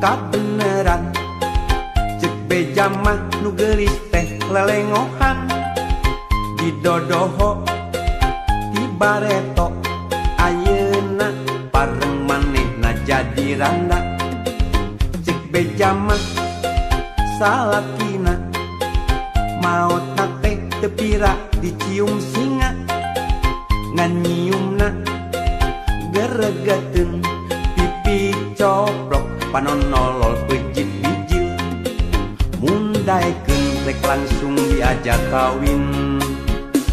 Kabeneran cek beja mah nu geulis teh lelengohan. Didodoho ti bareto ayeuna pareng manehna jadi randa. Cek beja mah salakina maotna teh teu pira dicium singa. Ngan nyiumna geregeteun pipi coplok panon nolol peucit bijil. Mun daekeun rek langsung diajak kawin.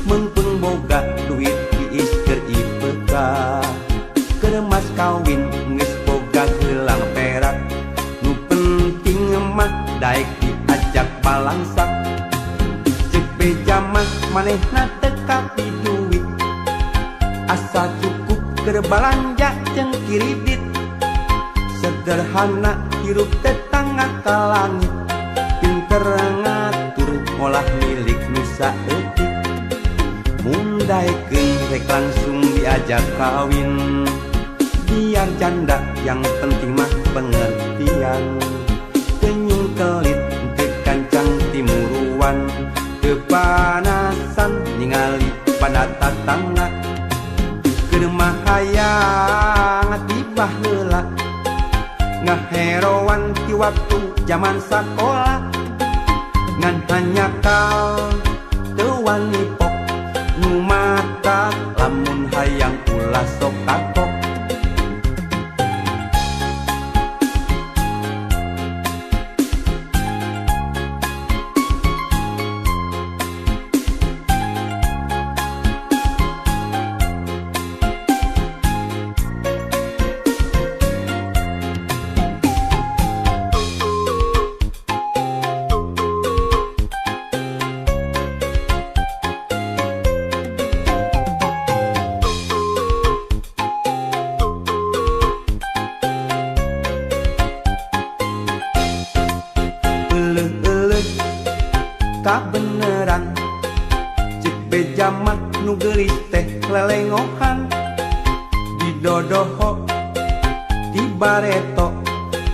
Meungpeung boga duit diis keur IPK. Keur mas kawin geus boga gelang perak. Nu penting mah daek diajak balangsak. Cek beja mah manehna teu kapi duit. Asa cukup keur balanja jeung kiridit. Sederhana hirup tetangga ka langit. Pinter ngatur ngolah milik nu saeutik. Mun daekeun rek langsung diajak kawin. Biar janda yang penting mah pengertian. Kenyung kelit teu kancang timuruan. Kepanasan ningali pada tatangga. Keur mah hayang tibah heula. Ngaheroan ti waktu jaman sakola. Ngan hanyakal teu wani pok. Nu mata lamun hayang ulah sok kapok. Kabeneran cek beja mah nu geulis teh lelengohan. Didodoho ti bareto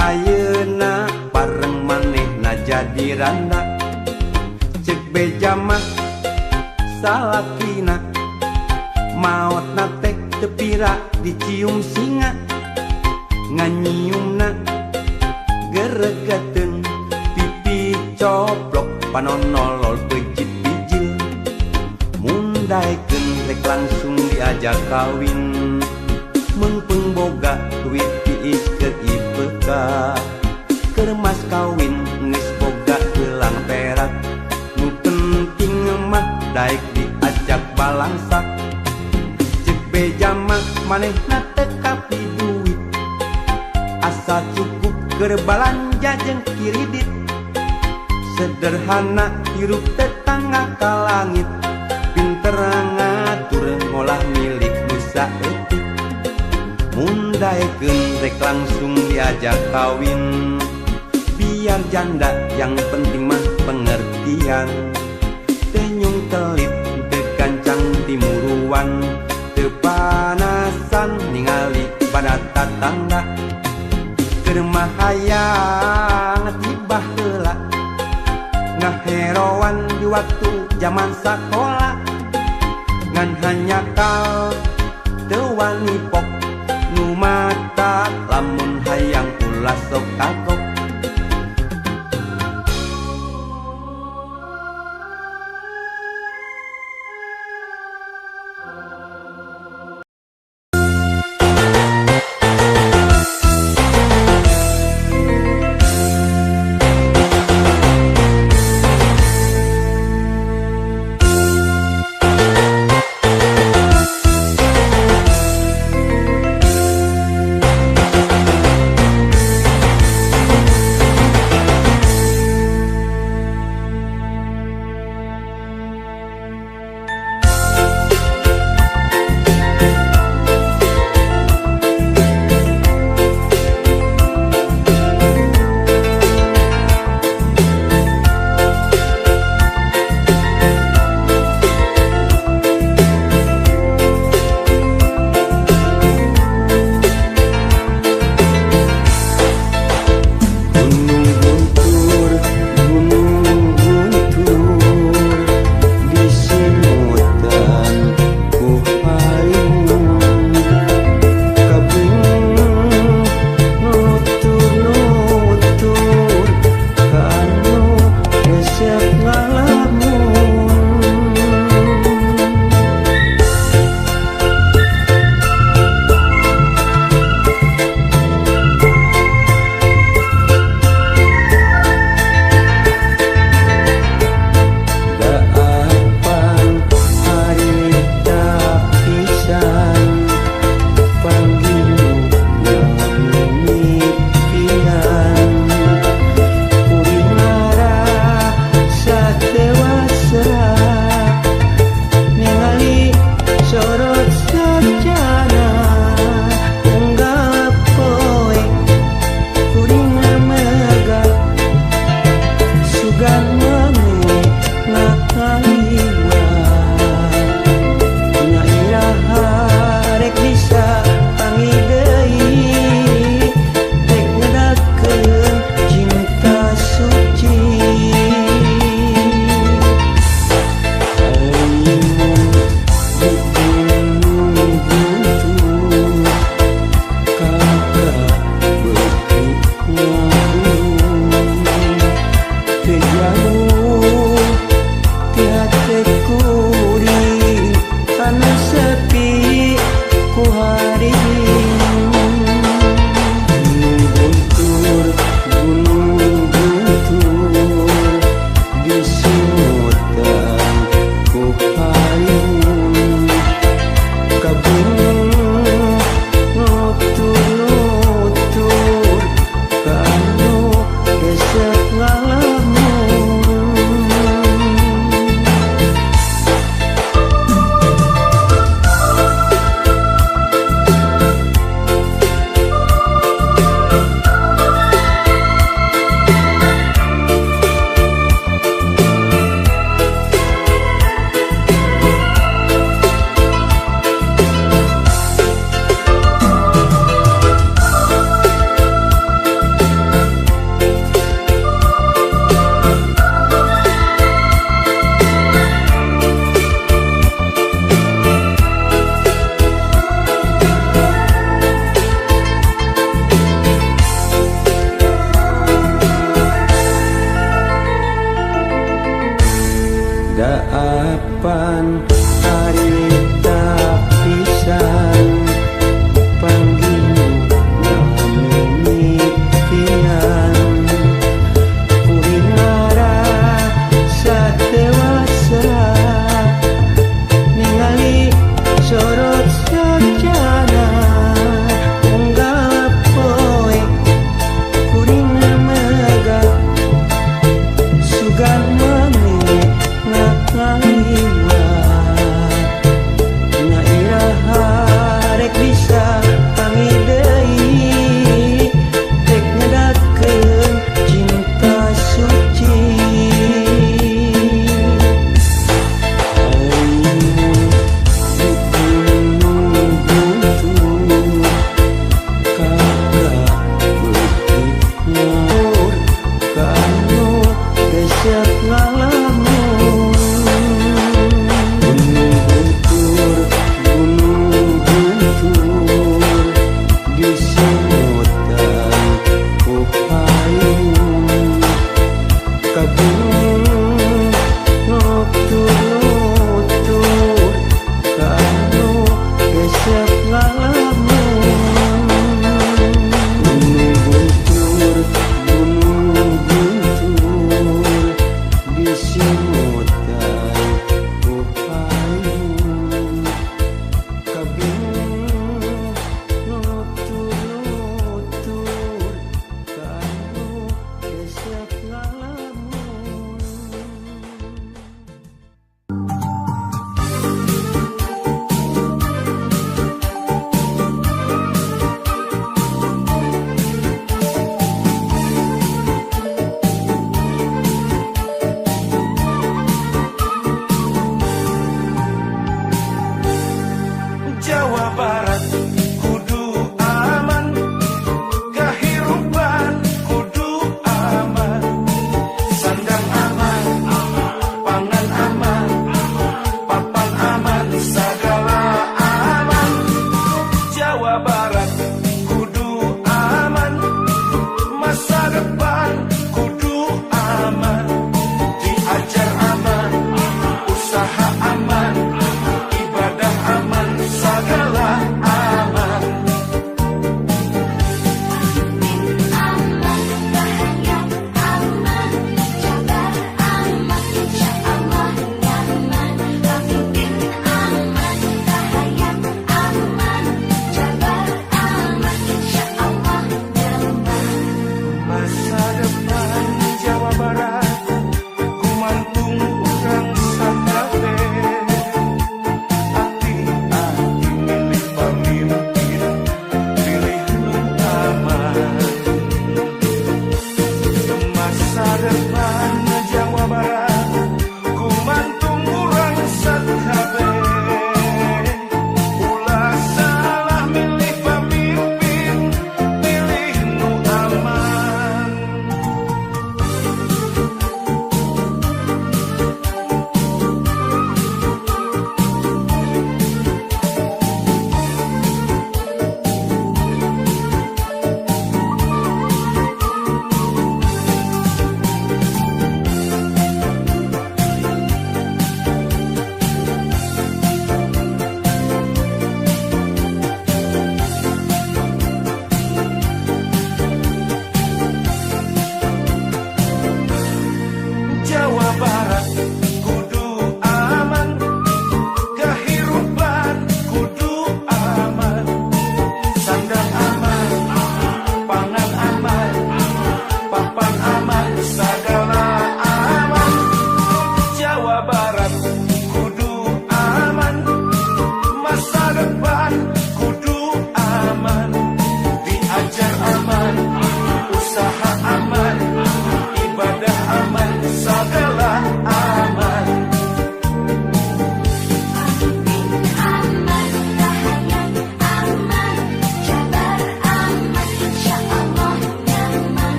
ayeuna pareng manehna jadi randa. Cek beja mah salakina maotna teh teu pira dicium singa. Ngan nyiumna geregeteun pipi coplok panon nolol peucit bijil. Mun daekeun rek langsung diajak kawin. Meungpeung boga duit diis keur IPK. Keur mas kawin geus boga gelang perak. Nu penting mah daek diajak balangsak. Cek beja mah manehna teu kapi duit. Asa cukup keur balanja jeung kiridit. Sederhana hirup tetangga ka langit. Pinter ngatur ngolah milik nu saeutik. Mun daekeun rek langsung diajak kawin. Biar janda yang penting mah pengertian. Tenyung kelit teu kancang timuruan. Teu panasan ningali pada tatangga. Keur mah hayang tibah heula. Ngaheroan di waktu jaman sakola. Ngan hanyakal teu wani pok. Nu mata lamun hayang ulah sok kagok.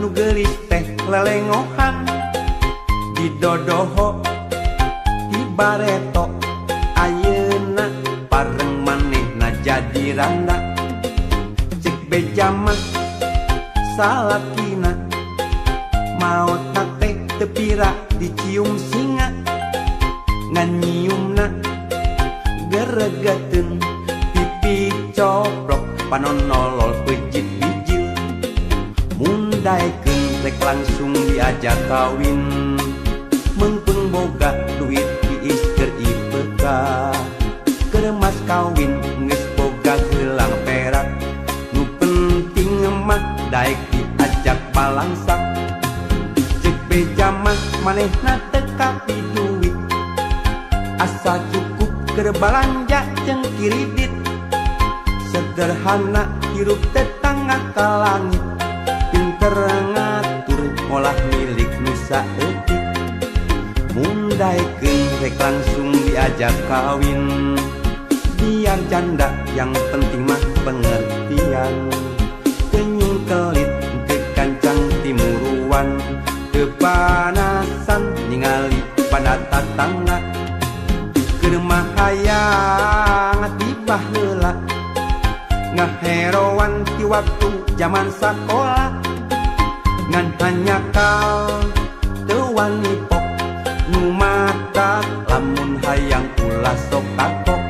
nu geulis teh lelengohan didodoho ti bareto ayeuna pareng manehna jadi randa. Cek beja mah salakina maot teh teu pira dicium singa ngan nyiumna geregeteun pipi coplok panon nolol pejit bijil. Mun daekeun rek langsung diajak kawin meungpeung boga duit tiis keur IPK keur mas kawin geus boga gelang perak nu penting mah daek diajak balangsak. Cek beja mah manehna teu kapi duit asa cukup keur balanja jeung kiridit. Sederhana hirup tetangga ka langit pinter ngatur ngolah milik nu saeutik. Mun daekeun rek langsung diajak kawin biar janda yang penting mah pengertian. Kenyung kelit teu kancang timuruan teu panasan ningali pada tatangga keur mah hayang tibah heula ngaheroan ti waktu jaman sakola ngan hanyakal teu wani pok nu mata lamun hayang ulah sok kapok.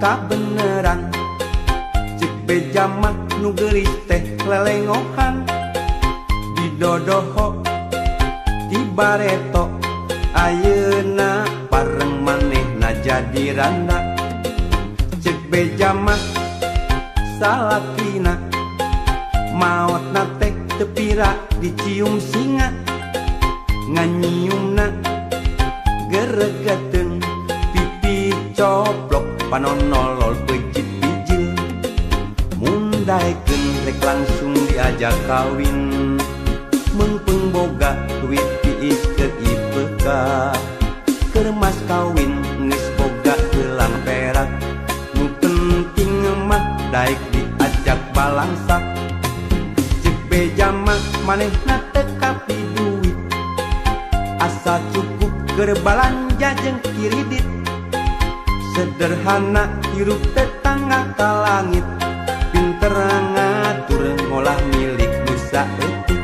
Kabeneran cek beja mah nu geulis teh lelengohan didodoho ti bareto ayeuna pareng manehna jadi randa. Cek beja mah salakina maotna teh teu pira dicium singa ngan nyiumna geregeteun pipi coplok panon nolol pejit bijil. Mun daekeun rek langsung diajak kawin meungpeung boga duit tiis keur IPK keur mas kawin geus boga gelang perak nu penting mah daek diajak balangsak. Cek beja mah manehna teu kapi duit asa cukup keur balanja jeung kiridit. Sederhana hirup tetangga ka langit pinter ngatur ngolah milik nu saeutik.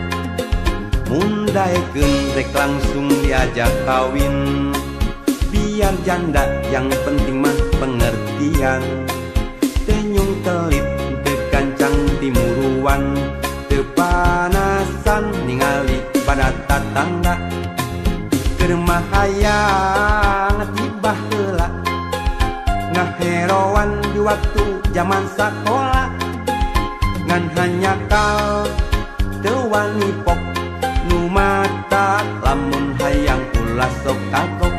Mun daekeun rek langsung diajak kawin biar janda yang penting mah pengertian. Tenyung kelit teu kancang timuruan teu panasan ningali pada tatangga keur mah hayang tibah heula ngaheroan di waktu jaman sakola ngan hanyakal teu wani pok nu mata lamun hayang ulah sok kagok.